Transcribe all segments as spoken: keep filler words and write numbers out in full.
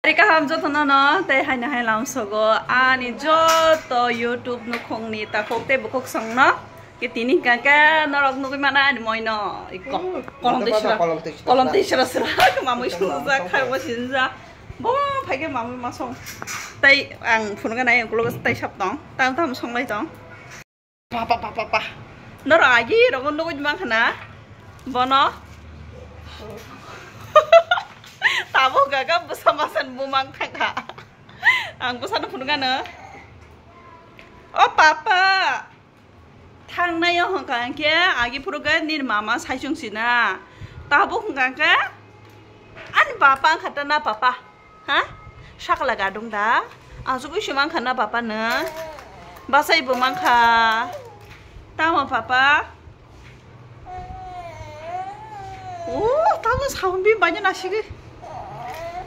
Kaham jotono no, tei haino hai lamsogo ani joto YouTube nukhungni takhuk tei bukhuk songno. Ke tini hwnkha khe norok nugwi mana ani moino. Iko kolom tei sra, kolom tei sra sra mamui sungjak, khaibo sinjak. Bo phaikhe mamui masong. Tei ang phunukgwi nai, ang ukulok tei sap tong. Tam tam songlai tong. Pa, pa, pa, pa, pa. Norok agi rogo nugwi mankha na? Bono? Tabuk gaga bwsa masan bumang thangkha. Ang bwsano phunukgano. O papa! Thangnai o hwnkha hinkhe agi phurukgwi nini mama saichung sina. Tabuk hwnkha hinkhe ani papa wngkha ta na papa? Ha? Sakla gadung da? Asugwi se mankha na papa no? Bachai bo mankha. Tamo papa? O, tamo sound bi baino nasigwi.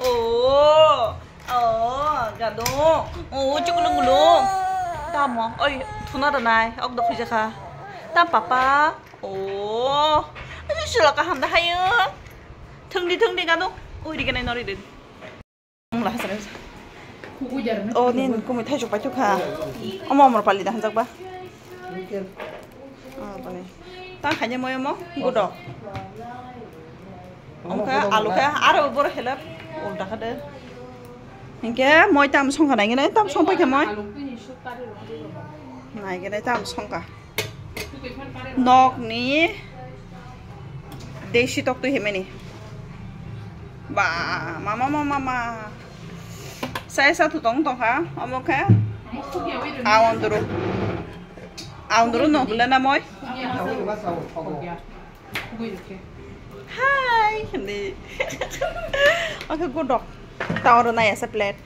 O, o, gadung. O, chukulung gulung. Tamo, oi, thuna da nai, ok dok hujakha. Tam papa. O, ayo sila kaham da hayo. Thungdi, thungdi gadung. Oi, ri ganai nori din. Wngla hasare. O, nin kumui thaisuk paithuk kha. Omo omor pali da hanjak ba. O, bani. Tang khaina moi omo, gudo. Omo khe alu khe aro boro helep ulta kha de. Hinkhe moi tam songkha nai gene, tam song paikha moi. Nai gene tam songkha. Nokni desi tok twi himani. Ba, mama, mama, mama. Sai sa thu tong tong ha, omo khe. Aonduru. Aonduru no bule na moi. Hai, hindi. Oke, godok. Tawaro nai asa plate.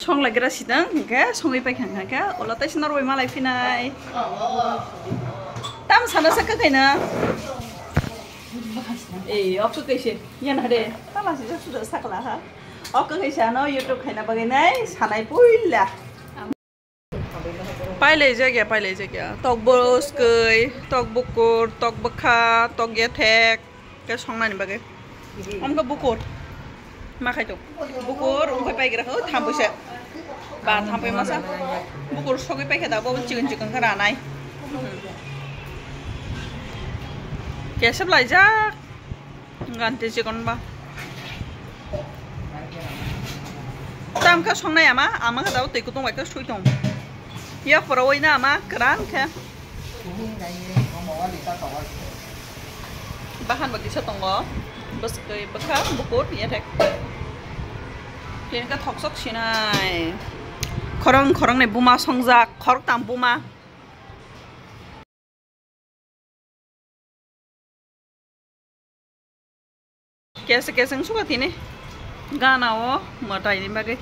Songlagra sidang, hingke songwi paikha hingke, ulo taisa norwi malai phinai. Tam sana sa kakai na. Eh, ok kaise, yan hade, tala si sudah sakla ha. Ok kaise ano YouTube khaina bagai nai, sanai puila. Pailai jakya, pailai jakya. Tok bwskwi, tok bukur, tok bwkha, tok gethek. Khe songnani bagwi. Amkhe bukur. Ma khai tok. Bukur wngkhai paigra kho thampui se. Ba thampui masa. Bukur sogwi paikha da bo chikon chikon khe ranai. Kesep laijak. Ganti chikon ba. Tam khe songnai ama, ama khe da twi kutung bai khe sui tong. Yak pora wai na ama kwran khe. Bahan bo kisa tongo, bwskwi bwkha bukur yethek. Tini khe thoksok sinai. Khorang khorang ni buma songjak, khoroktam buma. Kesa kesa wngsuka tini gana o mwtai ni bagwi.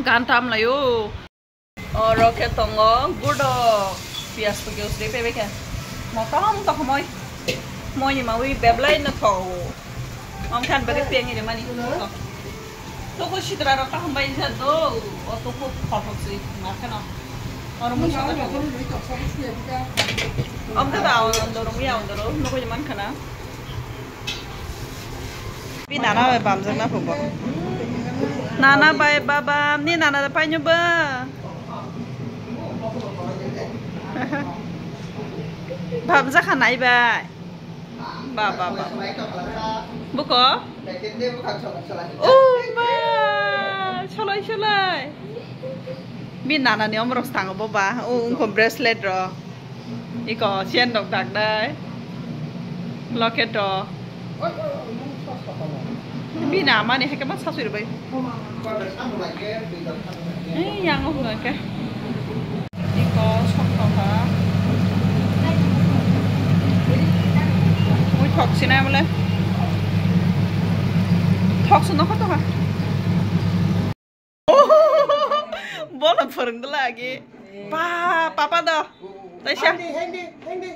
Gan tam lai o. Oro khe tongo gudok, piyaj phuki usri pebekhe. Motom to khomoi. Moi ni mawi beblai no tho. Om khan bagwi piyang ni mani. Toko sitra rok kaham bai ja do, o toko khothok se ma kheno. Oro mui saka do. Om khe da awan do ro, ya do ro, no ko man khana. Bi nana bai bamjak na phubo. Nana bai baba, ni nana da painyo ba. Bamjak kha nai bai. Ba, ba, ba. Buko? Oh, ba. Solai, solai. Bi nana ni omorok stango bo ba. Oh, ungko bracelet ro. Iko chain rok dak dai. Locket ro. Bini ama ni hai khe ma sasui rwbai. Ei, yang o hwnka khe. Iko sok tong kha. Mui thok sinai mole. Thok sung nokho tong kha. Bono phwrwng dwla agi. Pa, papa do. Taisa.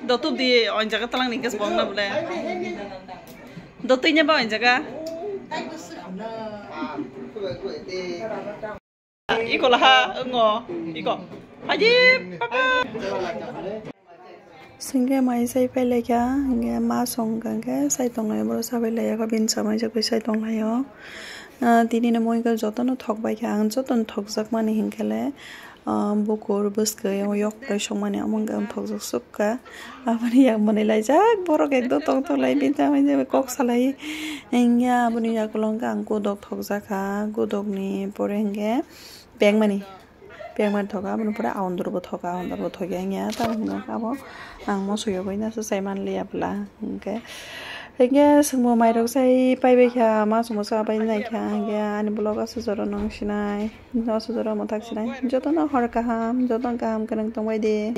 Dotu di, oin jaga talang ni gas bong na bole. Dotu nya ba oin jaga. Iko laha, ngo. Iko. Haji, papa. Singke mai sai pai lai kha, hingke ma song kha, hingke sai tong lai, boro sabai lai ya kha, bini samai jak bai sai tong lai o. Ah, tini ni moi khe joto no thok bai kha, ang joto no thok jak mani hinkhe le, ah, bukur bwskhe o yok bai song mani omo wngkha ang thok jak suk kha. Aboni yak mani lai jak borok ekdom tong tong lai, bini samai jak bai kok salai. Hingke aboni yakolong khe ang godok thok jak kha, godok ni pore hingke peng mani. Pengmani thoka, aboni pore aondor bo thoka, aondor bo thokya wngya, tamo hino abo ang moso yogwi naso sai manliya bwla, hwnkhe, hwnkhe chwngbo mairok sai paibai kha, ma chwngbo chabai nai kha, hwnkhe ani vlog aswk jora nang sinai, aswk jora mwthak sinai, jotono hor kaham, jotono kaham kwrwng tongbai di.